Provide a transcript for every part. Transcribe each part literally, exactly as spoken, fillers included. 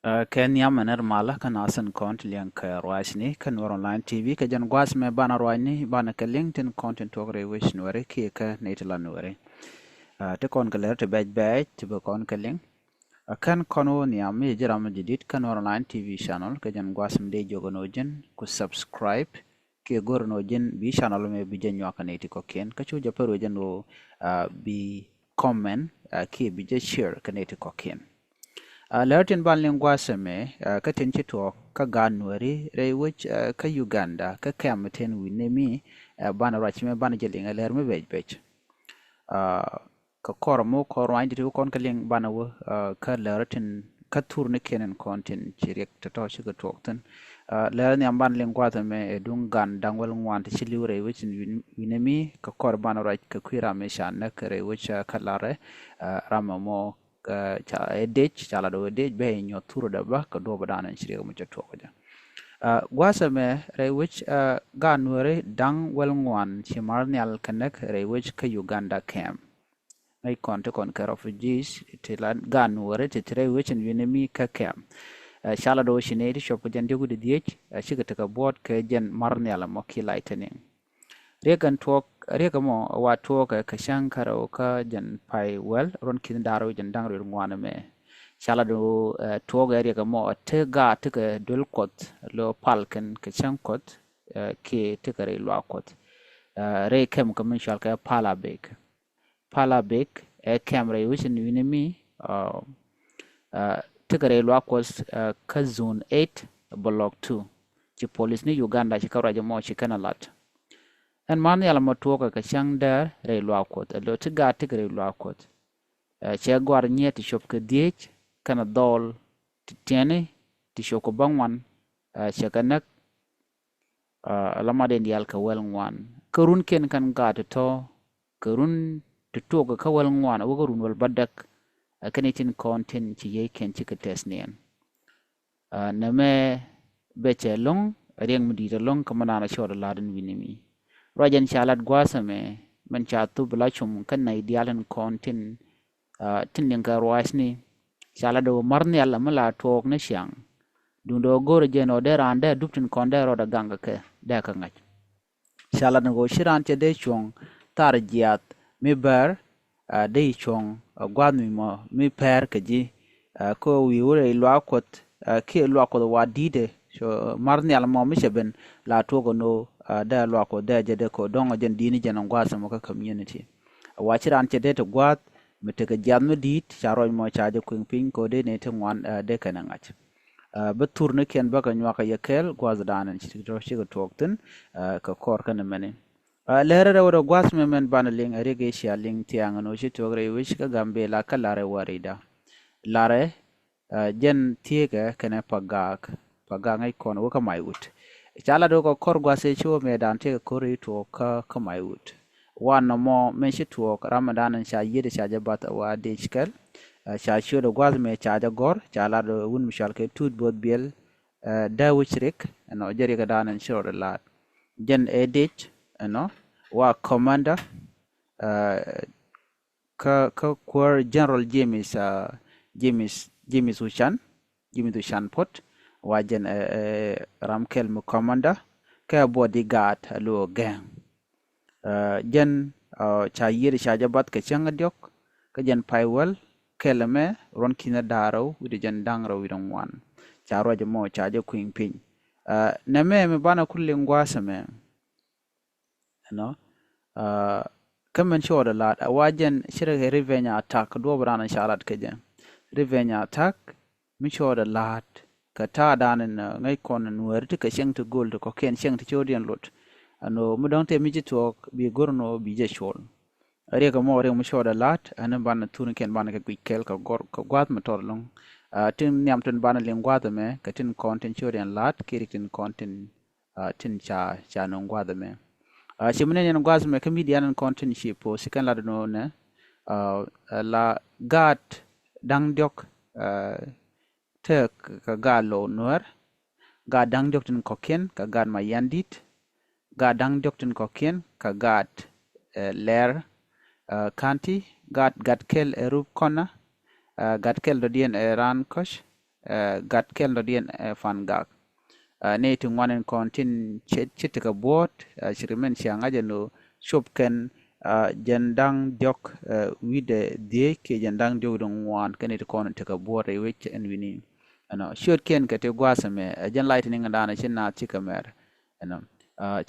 Kɛ nhiam ɛn ɛ ri malä kä nath tin kɔn ti liɛŋ kɛ ruacni kä Nuɛr Online T V, kɛ jɛn gua̱a̱th mɛ banɛ ruacni banɛ kɛ liŋ tin kɔn tin tuɔk rɛy wec Nuɛri kiɛ kä nɛy ti la Nuɛri. Ti kɔn kɛ lɛr ti bɛc bɛc ti bi kɔn kɛ liŋ. Kɛn kɔn wä nhiam mi ji̱ ram mi ji̱ dit kä Nuɛr Online T V channel, kɛ jɛn gua̱a̱th mi dee jiök ɛn ɣöö ji̱n ku subscribe kiɛ go̱r ɛn ɣöö ji̱n bi channel mɛ bi jɛ nyuak kɛ nɛy ti kɔ̱kiɛn, kä cu jɛ pär wec ɛn ɣöö bi comment kiɛ bi jɛ share kɛ nɛy ti kɔ̱kiɛn. Lɛr tin ban liŋ gua̱a̱th ɛmɛ kä tin ci tuɔɔk kä gaat Nuɛri rɛy wec kä Uganda kä kɛm tin wi̱ni mi banɛ ruac mɛ banɛ jɛ liŋ ɛ lɛr mi bɛc bɛc. Kä kɔr mɔ kɔr ruany ti ti wä kɔn kä liŋ banɛ wä kä lɛr tin kä thur ni kiɛn in kɔn tin ci riɛk tɔ̱tɔ̱ cikɛ tuɔɔk thin. Lɛr nhiam banɛ liŋ gua̱a̱th ɛmɛ ɛ duŋ gan da̱ŋ wäl ŋuan ti ci li̱w rɛy wec in wi̱ni mi kä kɔr banɛ ruac kɛ kui̱ ram mi ca näk rɛy wec kä larɛ ram ɛmɔ ca ɛ dec ca lat ɛ wä dec bɛ nyuɔth thurɛ dɛ bä kɛ duɔpɛ dan in ci riɛk mɔ cɛ tuɔk jɛ. Gua̱a̱th ɛmɛ rɛy wec gaat Nuɛri da̱ŋ wäl ŋuan ci mar nhial kɛ näk rɛy wec kä Uganda kɛm. Ŋäc kɔn ti kɔn kɛ refugees ti la gaat Nuɛri ti ti rɛy wec in wi̱ni mi kä kɛm. Ca lat ɛ wä ci nɛy ti cuɔp kɛ jɛn diɔk wi̱cdɛ dhiec cikɛ tekɛ buɔt kɛ jɛn mar nhial ɛmɔ ki lac teniŋ. Riɛk ɛn tuɔɔk riɛk ɛmɔ wa tuɔɔkɛ kɛ cäŋ kärɛw kä jɛn pay wäl ruɔ̱n ki̱n da̱r wi̱c jɛn da̱ŋ rɛw ŋuan ɛmɛ. Ca lat ɛ tuɔɔkɛ riɛk ɛmɔ ɛ ti gaat ti kɛ duel kuɔth lo pal kɛn kɛ cäŋ kuɔth kiɛ ti kɛ rɛy luaak kuɔth. Rɛy kɛm kɛ min cɔal kɛ Palabek. Palabek ɛ kɛm rɛy wec in wi̱ni mi ti kɛ rɛy luaak kuɔth kä zone eight, block two. Ci police ni Uganda ci kä ruac ɛmɔ ci kɛn ɛ lat. Ɛn mar nhial ɛmɔ tuɔɔkɛ kɛ cäŋ däär rɛy luaak kuɔth ɛ lo ti gaat ti kɛ rɛy luaak kuɔth. Cɛ gɔ̱a̱r nyiet ti cuɔp kɛ dhiec kɛn ɛ dhɔl ti tiɛni ti cuɔp kɛ bäŋuan cɛ kɛ näk. Ala mat in diaal kɛ wäl ŋuan kä runkiɛn kɛn gaat tɔ̱ kɛ run ti tuɔɔkɛ kä wäl ŋuan wä kä run wäl bädäk. Ɛ kɛn itin kɔn tin ci yiëëkiɛn cikɛ tɛth niɛn. Nɛmɛ bɛ cɛ lo̱ŋ riɛŋ mi di̱i̱t ɛlɔ̱ŋ kä mi naan a cɔɔt ɛ la̱t in wi̱ni mi. Ruac ɛn ca lat gua̱a̱th ɛmɛ mɛn ca thup la cum kä nɛy diaal in kɔn tin tin liŋ kɛ ruacni. Ca lat ɛ wä mar nhial ɛmɛ la tuɔɔk ni ciaŋ. Duundɛ ɣöö go̱rɛ jɛn ɣöö dee raan dee dup tin kɔn dee rɔɔdɛ gaŋ kɛ kɛ dee kɛ ŋa̱c. Ca lat ni ɣöö ci raan cɛ dee cuɔ̱ŋ thar jiaath mi bär dee cuɔ̱ŋ gua̱a̱th mi mɔ mi pɛr kɛ ji̱. Kä wi̱i̱ wurɛ i̱ luaak kuɔth kiɛ luaak kuɔth wa di̱i̱dɛ. Mar nhial mɔ mi cɛ ben la tuɔɔk ɛn ɣöö dee luaak kuɔth dee jɛ dee kɛ ɣöö dɔ̱ŋ ɛ jɛn di̱i̱ni jɛn ɛ gua̱a̱th ɛmɔ kä community. Wa ci raan cɛ dee ti gua̱a̱th mi tekɛ jiath mi di̱i̱t ca ruac mɔ ca jɛ kui̱ŋ piny kɛ ɣöö dee nɛy ti ŋuan dee kɛn ɛ ŋa̱c. Bi thurnikiɛn bäkɛ nyuakɛ yɛ kɛɛl gua̱a̱thdan ɛn ci tɔ̱ cikɛ tuɔɔk thi̱n kɛ kɔr kɛn ɛmɛni. Lɛr rɛw rɛ gua̱a̱th mɛ mɛn banɛ liŋ ɛ riɛk i̱ cia liŋ thia̱a̱ŋ ɛn ɣöö ci tuɔɔk rɛy wec kä Gambela kä Larɛ Warida. Larɛ jɛn thieekɛ kɛnɛ Pagak. Pagak ŋäc kɔn wä kä Maiwut. Ca lat wä kɛ kɔr gua̱a̱th ëë ci wä mëëdan tëëkɛ ko̱r i̱ tuɔɔk kä kä Maiwut. Wan nɔmɔ mëë ci tuɔɔk ram mëëdan ca yiet ca jɛ bath ɛ wa dec kɛl. Ca ciöt ɛ gua̱a̱th mëë ca jɛ gɔ̱r ca lat wun mi cɔal kɛ Tut Both Biɛl. Dee wi̱c rik ɛnɔ jɛ rik ɛ dan ɛn ci rɔɔdɛ laat. Jɛn ɛ dec ɛnɔ wa commander kä kä kuäär General James James James Ucan. James Ucan Pot wa jɛn ɛ ram kɛl mi commander kɛ bodyguard ɛ luɔ gɛŋ. Jɛn ca yiëëd ca jɛ bath kɛ cäŋ diɔ̱k kä jɛn pay wäl kɛl ɛmɛ ruɔ̱n ki̱n da̱ŋ rɛw wi̱cdɛ jɛn da̱ŋ rɛw wi̱cdɛ ŋuan. Ca ruac ɛmɔ ca jɛ kui̱ŋ piny. Nɛmɛ mi banɛ ku liŋ gua̱a̱th ɛmɛ. Ɛnɔ kä mɛn ci ɣɔt ɛ la̱t ɛ wa jɛn ci rɛ kɛ revenge attack duɔ̱ɔ̱p raan ca lat kɛ jɛ. Revenge attack mi ci ɣɔt ɛ la̱t kɛ ta̱a̱ dan in ŋäc kɔn in wääri ti kɛ cieŋ ti go̱o̱l ti kɔ̱kiɛn cieŋ ti ci ɣɔt yɛn lot. Ɛn ɣöö mi dɔ̱ŋ tëë mi ci tuɔɔk bi go̱r ɛn ɣöö bi jɛ cuɔl. Riɛk ɛmɔ riɛk mi ci ɣɔt ɛ la̱t ɛn in banɛ thurnikiɛn banɛ kɛ guic kɛɛl kɛ gɔr kɛ gua̱a̱th mi tɔt ɛlɔ̱ŋ. Tin nhiam tin banɛ liŋ gua̱a̱th ɛmɛ kɛ tin kɔn tin ci ɣɔt yɛn la̱t kiɛ rik tin kɔn tin tin ca ca nöŋ gua̱a̱th ɛmɛ. Ci mi nɛn yɛn gua̱a̱th ɛmɛ kä midia nɛn kɔn tin ci post ci kɛn lat nööŋ nɛ la gaat da̱ŋ diɔ̱k. Te kɛ gaat Lo̱w Nuäär, gaat da̱ŋ diɔ̱k tin kɔ̱kiɛn kɛ gaat Mayandit, gaat da̱ŋ diɔ̱k tin kɔ̱kiɛn kɛ gaat Lɛr County, gaat gat kɛl ɛ Rup Kɔna, gat kɛl dɔ̱diɛn ɛ Raan Kɔc, gat kɛl dɔ̱diɛn Pan Gak. Ni ti ŋuan in kɔn tin ci tekɛ buɔ̱ɔ̱t, ci ri min cia ŋa̱c ɛn ɣöö cop kɛn jɛn da̱ŋ diɔ̱k wi̱cdɛ dhieec kiɛ jɛn da̱ŋ diɔ̱k wi̱cdɛ ŋuan kɛn ni ti kɔn in tekɛ buɔ̱ɔ̱t rɛy wec ɛn wi̱ni. Ɛnɔ ciötkiɛn kɛ ti gua̱a̱th ɛmɛ ɛ jɛn lac ti niŋ da̱a̱n ci naath cikɛ mɛr. Ɛnɔ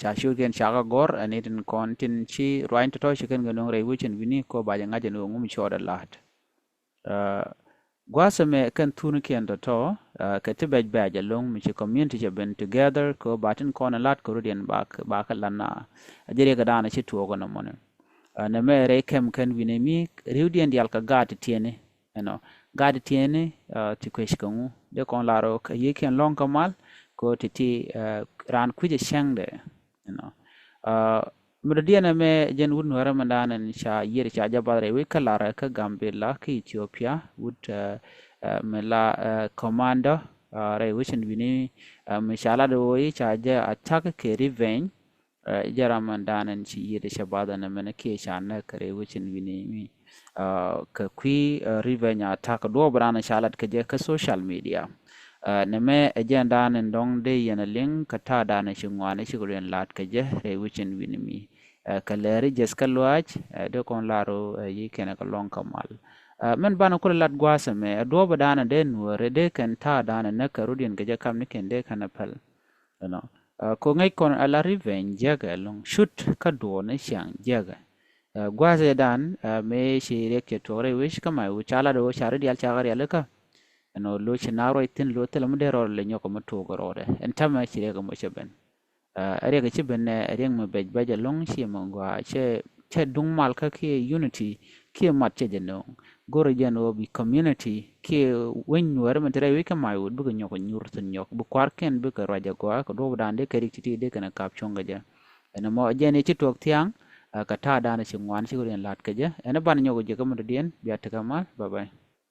ca ciötkiɛn cakɛ gɔ̱r ɛ ni tin kɔn tin ci ruany tɔ̱tɔ̱ ci kɛn kɛ nöŋ rɛy wec ɛn wi̱ni kɛ ɣöö ba jɛ ŋa̱c ɛn ɣöö ŋu mi cɔɔdɛ la̱t. Gua̱a̱th ɛmɛ kɛn thurnikiɛn tɔ̱tɔ̱ kɛ ti bɛc bɛc ɛlɔ̱ŋ mi ci community cɛ ben together kɛ ɣöö ba tin kɔn in la̱t kɛ rɔ̱diɛn ba kɛ la̱t na. A jɛ riɛk kɛ da̱a̱n ci tuɔɔk ɛn ɛmɔni. Nɛmɛ rɛy kɛm kɛn wi̱nɛ mi ri̱wdiɛn diaal kɛ gaat ti tiɛni. Ɛnɔ gaat ti tiɛni ti kuec kɛ ŋu dee kɔn lar ɣöö kɛ yiëëkiɛn lɔ̱ŋ kɛ mal kɛ ɣöö ti ti raan kui̱c ɛ cäŋdɛ. Ɛnɔ mi dɔ̱diɛn ɛmɛ jɛn wut nuäärä mɛn da̱a̱n ɛn ca yiër ca jɛ bath rɛy wec kä larɛ kä Gambila kä Ethiopia wut mi la commander rɛy wec ɛn wi̱ni mi ca lat ɣöö i̱ ca jɛ attack kɛ revenge. Jɛ ram mɛn da̱a̱n ɛn ci yiër cɛ bath ɛn ɛmɛn kiɛ ca näk kɛ rɛy wec ɛn wi̱ni mi kɛ kui̱ revenge attack duɔ̱ɔ̱p da̱a̱n ca lat kɛ jɛ kä social media. Nɛmɛ ɛ jɛn da̱a̱n in dɔ̱ŋ dee yɛn a liŋ kɛ ta̱a̱ da̱a̱n ci ŋuan ci kɛ luɛn la̱t kɛ jɛ rɛy wec ɛn wi̱ni mi. Kɛ lɛri jɛth kä luaac dee kɔn lar ɣöö yi kɛn kɛ lɔ̱ŋ kɛ mal. Mɛn banɛ kulɛ lat gua̱a̱th ɛmɛ ɛ duɔ̱ɔ̱p da̱a̱n dee nuɔ̱ɔ̱r dee kɛn ta̱a̱ da̱a̱n näk kɛ rɔ̱diɛn kɛ jɛ kamnikiɛn dee kɛn a päl. Ɛnɔ ko ŋäc kɔn a la revenge jiäkɛ ɛlɔ̱ŋ cut kä duɔ̱ɔ̱r ni ciaŋ jiäkɛ. Gua̱a̱th ɛ da̱a̱n mëë ci riɛk cɛ tuɔɔk rɛy wec kä mac wec ca lat ɣöö ca ri diaal cakɛ rialikä. Ɛnɔ lo̱c ci na ruac thi̱n lo̱c thilɛ mi dee rɔɔdɛ lɛ nyɔk kɛ mi tuɔɔk rɔɔdɛ ɛn täämɛ ci riɛk ɛmɔ cɛ ben. Ɛ riɛk ci ben ɛ riɛk mi bɛc bɛc ɛlɔ̱ŋ ci mɛ gɔaa cɛ cɛ duŋ mal kä kiɛ unity kiɛ mat cɛ jɛ nööŋ. Go̱rɛ jɛn ɣöö bi community kiɛ weny nuäärä min te rɛy wec kä mac wut bikɛ nyɔk kɛ nyuur thi̱n nyɔk bi kua̱rkiɛn bikɛ ruac ɛ gɔaa kɛ duɔ̱ɔ̱p da̱a̱n dee kɛ rik ti̱ti̱ dee kɛn ɛ kap cuɔ̱ŋ kɛ jɛ. Ɛn ɛmɔ jɛn i̱ ci tuɔɔk thia̱a̱ŋ kɛ ta̱a̱ da̱a̱n ci ŋuan ci kɛ riɛn la̱t kɛ jɛ ɛn ɛ banɛ nyɔk kɛ jɛ kä mi dɔ̱diɛn bia tekɛ mal. Bye bye.